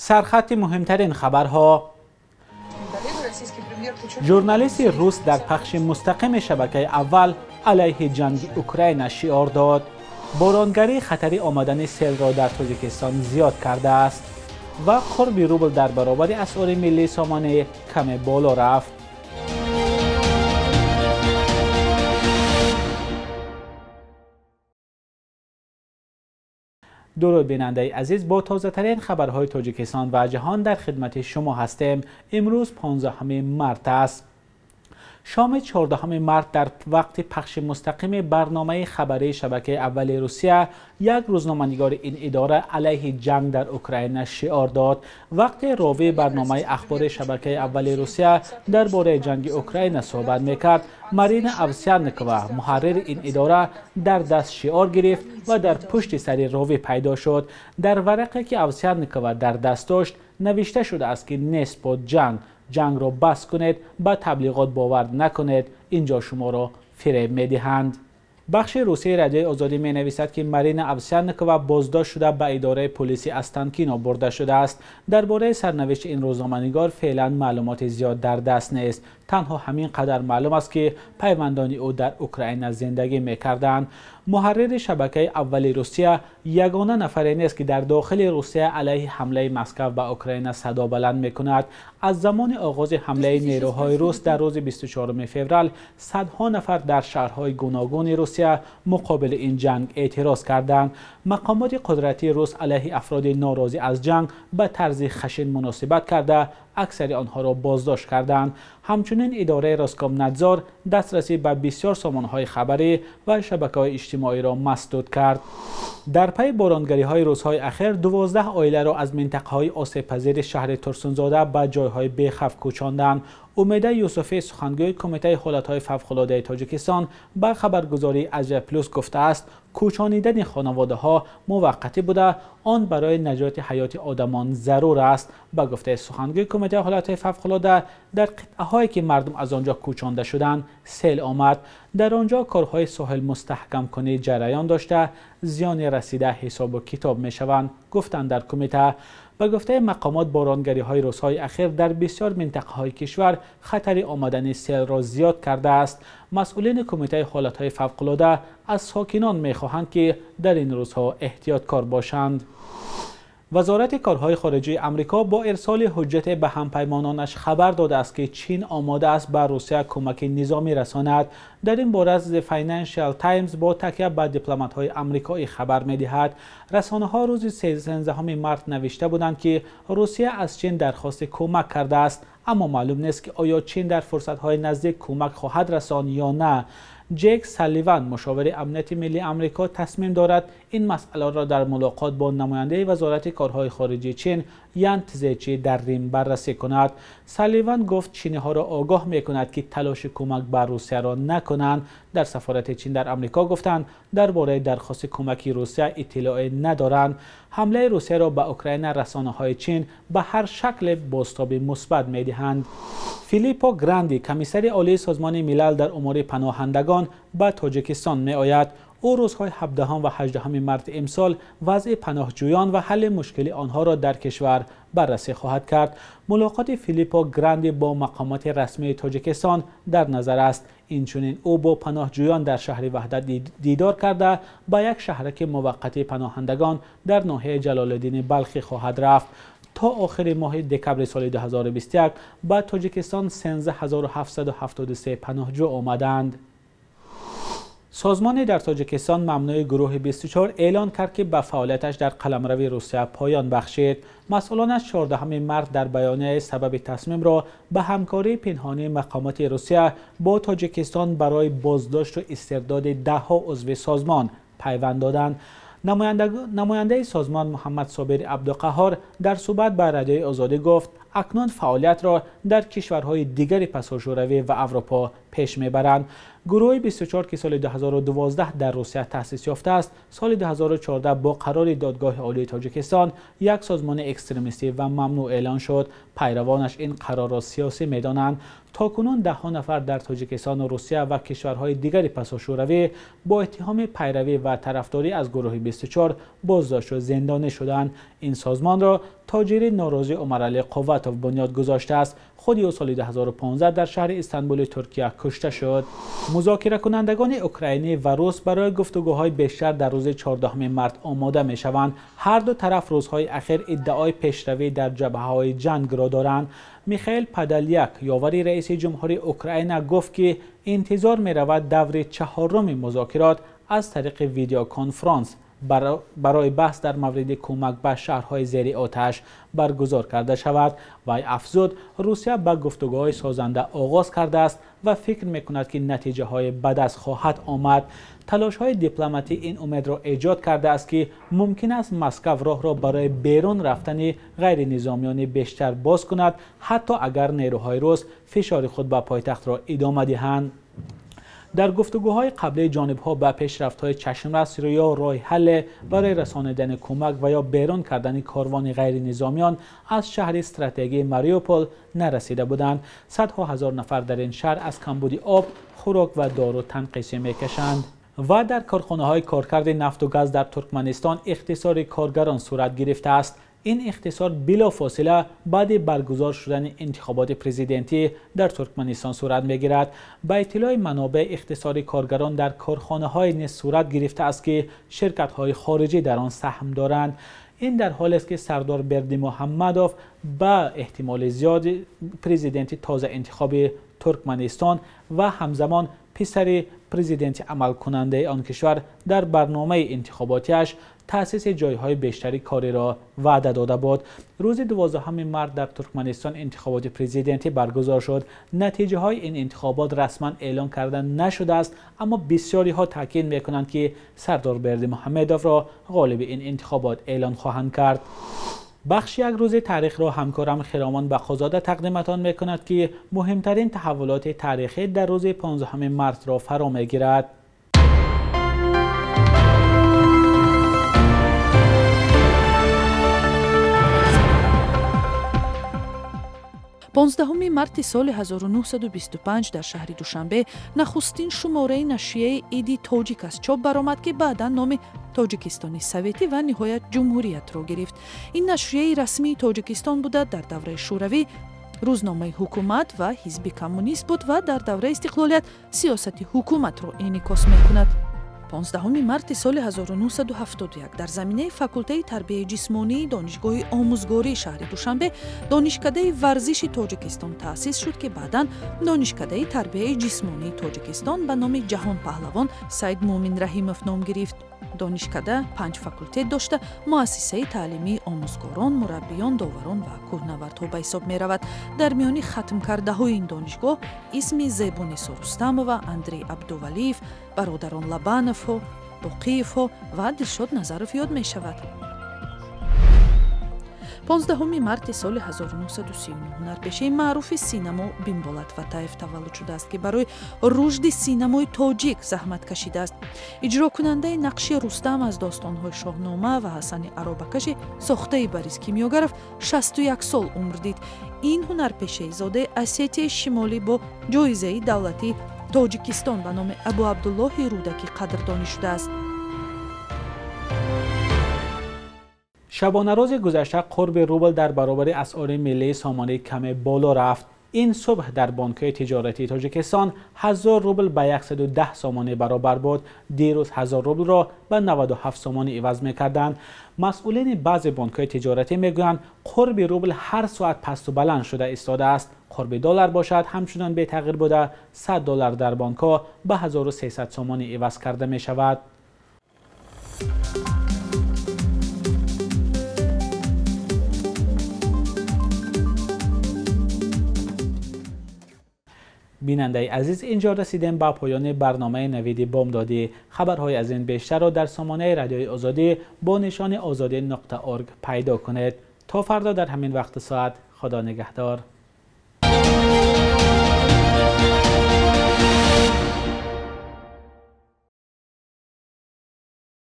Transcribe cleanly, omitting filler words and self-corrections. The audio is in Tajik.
Сархати муҳимтарин хабарҳо. Журналисти рус дар пахши мустақими шабакаи аввал алайҳи ҷанги Украина шиор дод. Боронгарӣ хатари омадани селро дар Тоҷикистон зиёд кардааст ва қурби рубл дар баробари асъори миллии сомонӣ каме боло рафт. Дуруд бинандаи азиз, бо тозатарин хабарҳои Тоҷикистон ва ҷаҳон дар хидмати шумо ҳастем. Имрӯз 15 март аст. Шоми 14 март дар вақти пахши мустақими барномаи хабарии шабакаи аввали Русия як рӯзноманигори ин идора алайҳи ҷанг дар Украина шиор дод. Вақте ровии барномаи ахбори шабакаи аввали Русия дар бораи ҷанги Украина суҳбат мекард, Марина Овсянникова, муҳаррири ин идора, дар даст шиор гирифт ва дар пушти сари ровӣ пайдо шуд. Дар варақе ки Овсянникова дар даст дошт навишта шудааст ки нест буд ҷанг, ҷангро бас кунед, ба таблиғот бовар накунед, инҷо шуморо фиреб медиҳанд. Бахши русии Радиои Озодӣ менависад ки Марина Овсянникова боздошт шуда ба идораи полиси Останкино бурда шудааст. Дар бораи сарнавишти ин рӯзноманигор феълан маълумоти зиёд дар даст нест. Танҳо ҳамин қадар маълум аст ки пайвандони ӯ дар Украина зиндагӣ мекарданд. Муҳаррири шабакаи аввали Русия ягона нафаре нест ки дар дохили Русия алайҳи ҳамлаи Москав ба Украина садо баланд мекунад. Аз замони оғози ҳамлаи нерӯҳои рус дар рӯзи 24 феврал садҳо нафар дар шаҳрҳои гуногуни Русия муқобили ин ҷанг эътироз карданд. Мақомоти қудратии рус алайҳи афроди норозӣ аз ҷанг ба тарзи хашин муносибат карда, аксари онҳоро боздошт карданд. Ҳамчунин идораи Роскомнадзор дастрасӣ ба бисёр сомонаҳои хабарӣ ва шабакаҳои иҷтимоиро масдуд кард. Дар пайи боронгариҳои рӯзҳои ахир 12 оиларо аз минтақаҳои осебпазири шаҳри Турсунзода ба ҷойҳои бехавф кӯчонданд. Умеда Юсуфӣ, сухангӯи Кумитаи ҳолатҳои фавқулодаи Тоҷикистон, ба хабаргузории Азия Плюс гуфтааст, кӯчонидани хонаводаҳо муваққатӣ буда, он барои наҷоти ҳаёти одамон зарур аст. Ба гуфтаи сухангӯи Кумитаи ҳолатҳои фавқулода, дар қитъаҳое ки мардум аз он ҷо кӯчонда шуданд, сел омад. Дар он ҷо корҳои соҳилмустаҳкамкунӣ ҷараён дошта, зиёни расида ҳисобу китоб мешаванд, гуфтанд дар кумита. Ба гуфтаи мақомот, боронгариҳои рӯзҳои ахир дар бисёр минтақаҳои кишвар хатари омадани селро зиёд кардааст. Масъулини Кумитаи ҳолатҳои фавқулода аз сокинон мехоҳанд ки дар ин рӯзҳо эҳтиёткор бошанд. Вазорати корҳои хориҷии Амрико бо ирсоли ҳуҷҷате ба ҳампаймононаш хабар додааст ки Чин омода аст ба Русия кӯмаки низомӣ расонад. Дар ин бора The Financial Times бо такя ба дипломатҳои амрикоӣ хабар медиҳад. Расонаҳо рӯзи 13 март навишта буданд ки Русия аз Чин дархости кӯмак кардааст, аммо маълум нест ки оё Чин дар фурсатҳои наздик кӯмак хоҳад расонд ё на. Ҷек Салливан, мушовири амнияти миллии Амрико, тасмим дорад ин масъаларо дар мулоқот бо намояндаи вазорати корҳои хориҷии Чин Ян Тзечи дар Рим баррасӣ кунад. Салливан гуфт чиниҳоро огоҳ мекунад ки талоши кӯмак ба Русияро накунанд. Дар сафорати Чин дар Амрико гуфтанд дар бораи дархости кӯмаки Русия иттилоъе надоранд. Ҳамлаи Русияро ба Украина расонаҳои Чин ба ҳар шакле бозтоби мусбат медиҳанд. Филиппо Гранди, комиссари олии Созмони Милал дар умури паноҳандагон, ба Тоҷикистон меояд. Ӯ рӯзҳои 17 ва 18 марти имсол вазъи паноҳҷӯён ва ҳалли мушкили онҳоро дар кишвар баррасӣ хоҳад кард. Мулоқоти Филиппо Гранди бо мақомоти расмии Тоҷикистон дар назар аст. Инчунин ӯ бо паноҳҷӯён дар шаҳри Ваҳдат дидор карда, ба як шаҳраки муваққатии паноҳандагон дар ноҳияи Ҷалолиддини Балхӣ хоҳад рафт. То охири моҳи декабри соли 2021 ба Тоҷикистон 13773 паноҳҷӯ омаданд. Созмони дар Тоҷикистон мамнӯи гурӯҳи 24 эълон кард ки ба фаъолияташ дар қаламрави Русия поён бахшид. Масъулонаш 14 март дар баёнияи сабаби тасмимро ба ҳамкории пинҳонии мақомоти Русия бо Тоҷикистон барои боздошту истирдоди даҳҳо узви созмон пайванд доданд. Намояндаи созмон Муҳаммад Собири Абдуқаҳор дар суҳбат ба Радиои Озодӣ гуфт, акнун фаъолиятро дар кишварҳои дигари пасошӯравӣ ва Аврупо пеш мебаранд. Гурӯҳи 24 ки соли 2012 дар Русия таъсис ёфтааст, соли 2014 бо қарори Додгоҳи Олии Тоҷикистон як созмони экстремистӣ ва мамнӯъ эълон шуд. Пайравонаш ин қарорро сиёсӣ медонанд. То кунун даҳҳо нафар дар Тоҷикистону Русия ва кишварҳои дигари пасошӯравӣ бо иттиҳоми пайравӣ ва тарафдорӣ аз гурӯҳи 24 боздошт ва зиндонӣ шуданд. Ин созмонро тоҷири норозӣ Умаралӣ Қувватов бунёд гузоштааст. Худи ӯ соли 2015 дар шаҳри Истанбули Туркия кушта шуд. Музокиракунандагони украинӣ ва рус барои гуфтугӯҳои бештар дар рӯзи 14 март омода мешаванд. Ҳар ду тараф рӯзҳои ахир иддаои пешравӣ дар ҷабҳаҳои ҷангро доранд. Михаил Подоляк, ёвари раиси ҷумҳури Украина, гуфт ки интизор меравад даври чаҳоруми музокирот аз тариқи видеоконфронс барои баҳс дар мавриди кӯмак ба шаҳрҳои зери оташ баргузор карда шавад. Вай афзуд, Русия ба гуфтугӯҳои созанда оғоз кардааст ва фикр мекунад ки натиҷаҳои ба даст хоҳад омад. Талошҳои дипломатӣ ин умедро эҷод кардааст ки мумкин аст Москав роҳро барои берун рафтани ғайринизомиёни бештар боз кунад, ҳатто агар нерӯҳои рус фишори худ ба пойтахтро идома диҳанд. Дар гуфтугӯҳои қаблии ҷонибҳо ба пешрафтҳои чашмрас ё роҳи ҳалле барои расонидани кӯмак ва ё берун кардани корвони ғайринизомиён аз шаҳри стратегии Мариупол нарасида буданд. Садҳо ҳазор нафар дар ин шаҳр аз камбуди об, хӯрок ва дору танқисӣ мекашанд. Ва дар корхонаҳои коркарди нафту газ дар Туркманистон ихтисори коргарон сурат гирифтааст. Ин ихтисор билофосила баъди баргузор шудани интихоботи президентӣ дар Туркманистон сурат мегирад. Ба иттилои манобеъ, ихтисори коргарон дар корхонаҳое низ сурат гирифтааст ки ширкатҳои хориҷӣ дар он саҳм доранд. Ин дар ҳолест ки Сардор Бердимуҳаммадов ба эҳтимоли зиёди президенти тозаинтихоби Туркманистон ва ҳамзамон писари президенти амалкунандаи он кишвар дар барномаи интихоботиаш таъсиси ҷойҳои бештари кориро ваъда дода буд. Рӯзи 12 март дар Туркманистон интихоботи президентӣ баргузор шуд. Натиҷаҳои ин интихобот расман эълон карда нашудааст, аммо бисёриҳо таъкид мекунанд ки Сардор Бердимуҳаммедовро ғолиби ин интихобот эълон хоҳанд кард. Бахши як рӯзи таърихро ҳамкорам Хиромон Бақозода тақдиматон мекунад ки муҳимтарин таҳаввулоти таърихӣ дар рӯзи 15 мартро фаро мегирад. Понздаҳуми марти соли 1925 дар шаҳри Душанбе нахустин шумораи нашрияи Иди Тоҷик аз чоп баромад, ки баъдан номи Тоҷикистони Советӣ ва ниҳоят ҷумҳуриятро гирифт. Ин нашрияи расмии Тоҷикистон буда, дар давраи Шӯравӣ рӯзномаи ҳукумат ва ҳизби коммунист буд ва дар давраи истиқлолият сиёсати ҳукуматро инъикос мекунад. 15 марти соли 1971 дар заминаи факултаи тарбияи ҷисмонии Донишгоҳи омӯзгории шаҳри Душанбе Донишкадаи варзиши Тоҷикистон таъсис шуд, ки баъдан Донишкадаи тарбияи ҷисмонии Тоҷикистон ба номи ҷаҳонпаҳлавон Саид Муъмин Раҳимов ном гирифт. Донишкада 5 факултет дошта, муассисаи таълимии омӯзгорон, мураббиён, доварон ва кӯҳнавардҳо ба ҳисоб меравад. Дар миёни хатмкардаҳои ин донишгоҳ исми Зебунисо Рустамова, Андрей Абдувалиев, бародарон Лабановҳо, Боқиевҳо ва Дилшод Назаров ёд мешавад. 15 марти соли 1939 ҳунарпешаи маъруфи синамо Бимболат Ватаев таваллуд шудааст, ки барои рушди синамои тоҷик заҳмат кашидааст. Иҷрокунандаи нақши Рустам аз достонҳои Шоҳнома ва Ҳасани Аробакаши сохтаи Борис Кимёгаров 61 сол умр дид. Ин ҳунарпешаи зодаи Осетияи Шимолӣ бо ҷоизаи давлатии Тоҷикистон ба номи Абу Абдуллоҳи Рӯдакӣ қадрдонӣ шудааст. Шабонарӯзи гузашта қурби рубл дар баробари асъори миллии сомонӣ каме боло рафт. Ин субҳ дар бонкҳои тиҷоратии Тоҷикистон 1000 рубл ба 110 сомонӣ баробар буд. Дирӯз 1000 рублро ба 97 сомонӣ иваз мекарданд. Масъулини баъзе бонкҳои тиҷоратӣ мегӯянд қурби рубл ҳар соат пасту баланд шуда истодааст. Қурби доллар бошад ҳамчунон бетағйир буда, 100 доллар дар бонкҳо ба 1300 сомонӣ иваз карда мешавад. Бинандаи азиз, инҷо расидем ба поёни барномаи Навиди Бомдодӣ. Хабарҳои аз ин бештарро дар сомонаи Радиои Озодӣ бо нишони ozodi.org пайдо кунед. То фардо дар ҳамин вақту соат, Худо нигаҳдор.